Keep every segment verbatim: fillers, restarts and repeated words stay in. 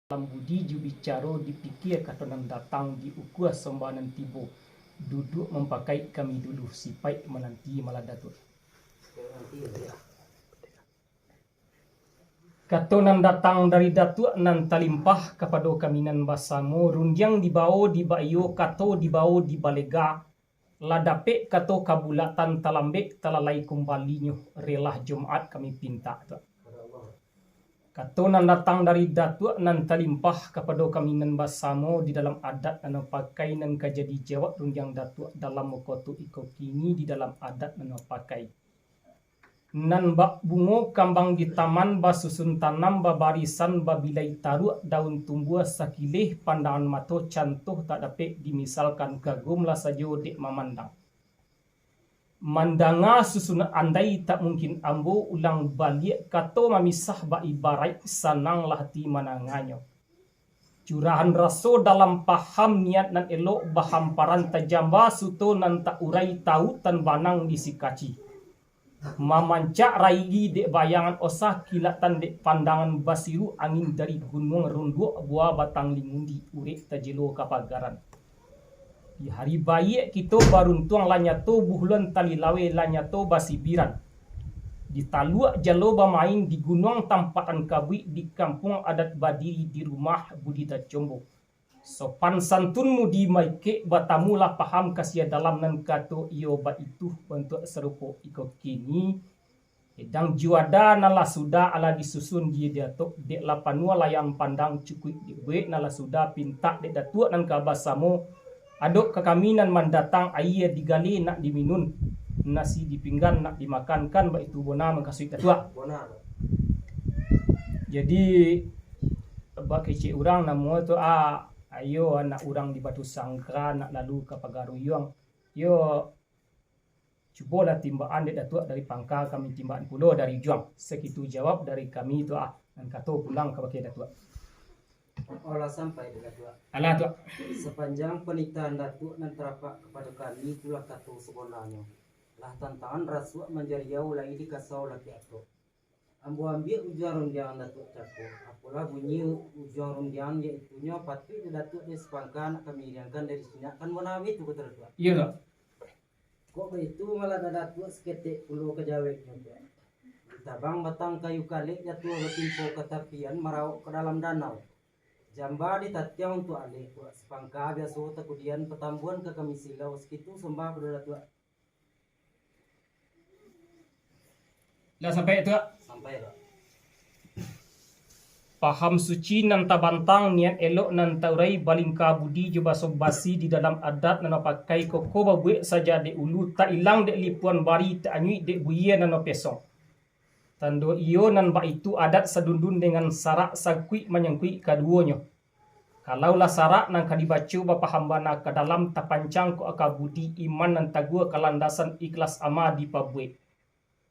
Dalam budi jo bicaro dipikia kato nan datang di ukua samba nan tibo. Duduak mampakai kami dulu, sipaik mananti malah Datuak. Kato nan datang dari Datuak nan talimpah kapado kami nan basamo, rundiang dibao di baiyo, kato dibao di balega, lah dapek kato kabulatan talambek talalai kumbalinyo, relah Jumaat kami pintak tu. Kato nan datang dari Datuak nan talimpah kapado kami nan basamo di dalam adat nan pakai, nan ka jadi jawab rundiang Datuak dalam wakatu iko kini di dalam adat nan pakai. Nan bak bungo kambang di taman, basusun tanam babarisan, babilai taruak daun tumbuah, sakileh pandangan mato cantoh tak dapek dimisalkan, kagum lah sajo dek mamandang. Mandanga susunan andai tak mungkin ambo ulang baliak, kato mamisah baibaraik sananglah ati mandanganyo. Curahan raso dalam paham niat nan elok, bahamparan tajamba suto nan tak urai, tautan banang disikaci. Mamancak raigi dek bayangan osah, kilatan dek pandangan basiru, angin dari gunuang runduak, buah batang lingundi urek tajelo kapagaran. Di hari baiak kito baruntuang, lah nyato buhuluan tali laweh, lah nyato basibiran. Di taluak jalo bamain, di gunuang tampatan kabuik, di kampuang adat badiri, di rumah budi tacombo. Sopan santun mudi maikek, batamu lah paham kasiah dalam, nan kato iyo baitu bantuak sarupo iko kini. Hidang juada nan lah sudah alah disusun di Datuak, dek lah panuah layang pandang cukuik dibuek, nan lah sudah pintak dek Datuak nan ka basamo, adok ka kami nan mandatang, aia digaleh nak diminun, nasi dipinggan nak dimakankan, baitu bona mukasuik Datuak. Bona. Jadi, bak kecek urang namo tu, ah, ayo anak urang di Batu Sangka nak lalu ka Pagaruyuang. Yo, cubolah timbaan dek Datuak dari pangka, kami timbaan pulo dari ujuang. Sakitu jawab dari kami tu, ah, nan kato pulang kabake Datuak. Alah sampai dek Datuak. Alah, Tuak. Sapanjang panitahan Datuak nan tarapak kapado kami, itulah kato sabonanyo. Lah tantangan rasuak manjariau, lai dikasau laki atok. Ambo ambiak ujuang rundiang Datuak cako. Apolah bunyi ujuang rundiang, yaitunyo patuik dek Datuak dek sapangka nak kami iriangkan dari sinan, kan bona abih tu, kato Datuak. Iyo, Tuak. Kok baitu malah Datuak saketek pulo ka jaweknyo, Tuak. Ditabang batang kayu kalek, jatuah batimpo ka tapian, marawok ka dalam danau. Jamba ditatiang untuak alek, Tuak, sapangka biaso takudian, patambuan ka kami silau, sakitu sambah pado Datuak. Lah sampai, Tuak? Sampai, Tuak. Paham suci nan tabantang, niat elok nan taurai, balingka budi jo baso basi di dalam adat nan bapakai, koko babuek sajak dek ulu, tak ilang dek lipuan bari, tak anyuik dek buia nan bapesong. Tando iyo nan baitu adat sadundun dengan sarak, sangkuik manyangkuik kaduonyo. Kalau lah sarak nan ka dibaco bapaham bana ka dalam, tapancang kok aka budi iman nan taguah, ka landasan ikhlas ama dipabuek.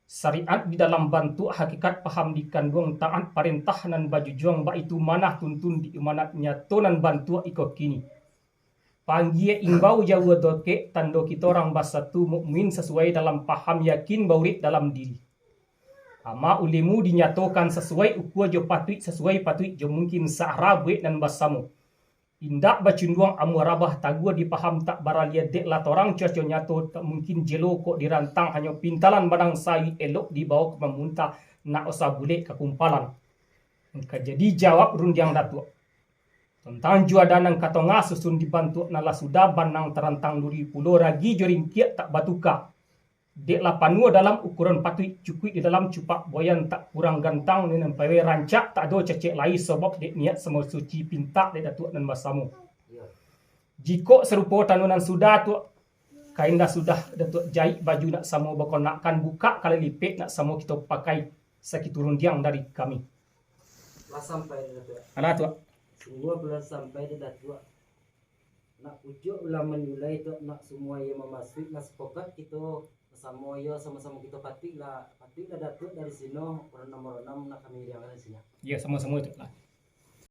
Syariat di dalam bantuak hakikat, paham dikanduang taat parentah nan bajujuang, baitu manah tuntun di amanat nyato nan bantuak iko kini. Panggia imbau jauah dokek, tando kito urang basatu mukmin sasuai dalam paham, yakin baurek dalam diri. Ama ulemu dinyatokan sasuai ukua jo patuik, sasuai patuik jo mungkin, saara buek nan basamo. Indak bacunduang amuah rabah, taguah dipaham tak baralia, dek lah torang cuaco nyato, tak mungkin jelo kok dirantang, hanyo pintalan banang sawi, elok dibao ka mamuntah, nak usah bulek ka kumpalan. Ka jadi jawab rundiang Datuak. Tantang juadah nan ka tongah, susun dibantuak nan lah sudah, banang tarantang luri pulo, ragi jo ringkiak tak batuka. Dek lah panuah dalam ukuran patuik, cukuik di dalam cupak buayan, tak kurang gantang nan pawai, rancak tak ado cacek lai, sabab dek niat samo suci pintak dek Datuak nan basamo. Jikok sarupo tando nan sudah tu, kain lah sudah Datuak jaik, baju nak samo bakonakkan, bukak kalai lipek nak samo kito pakai, sakitu rundiang dari kami. Lah sampai dek Datuak. Alah, Tuak. Sungguah lah sampai dek Datuak. Nak pucuak ulah manyulai tu, nak sumua iyo mamasuik, lah sapakat kito basamo iyo, samo-samo kito patuik lah, patuik lah Datuak dari sino, urang nomor anam nak kami iriangkan dari sino. Iyo, samo-samo tu lah.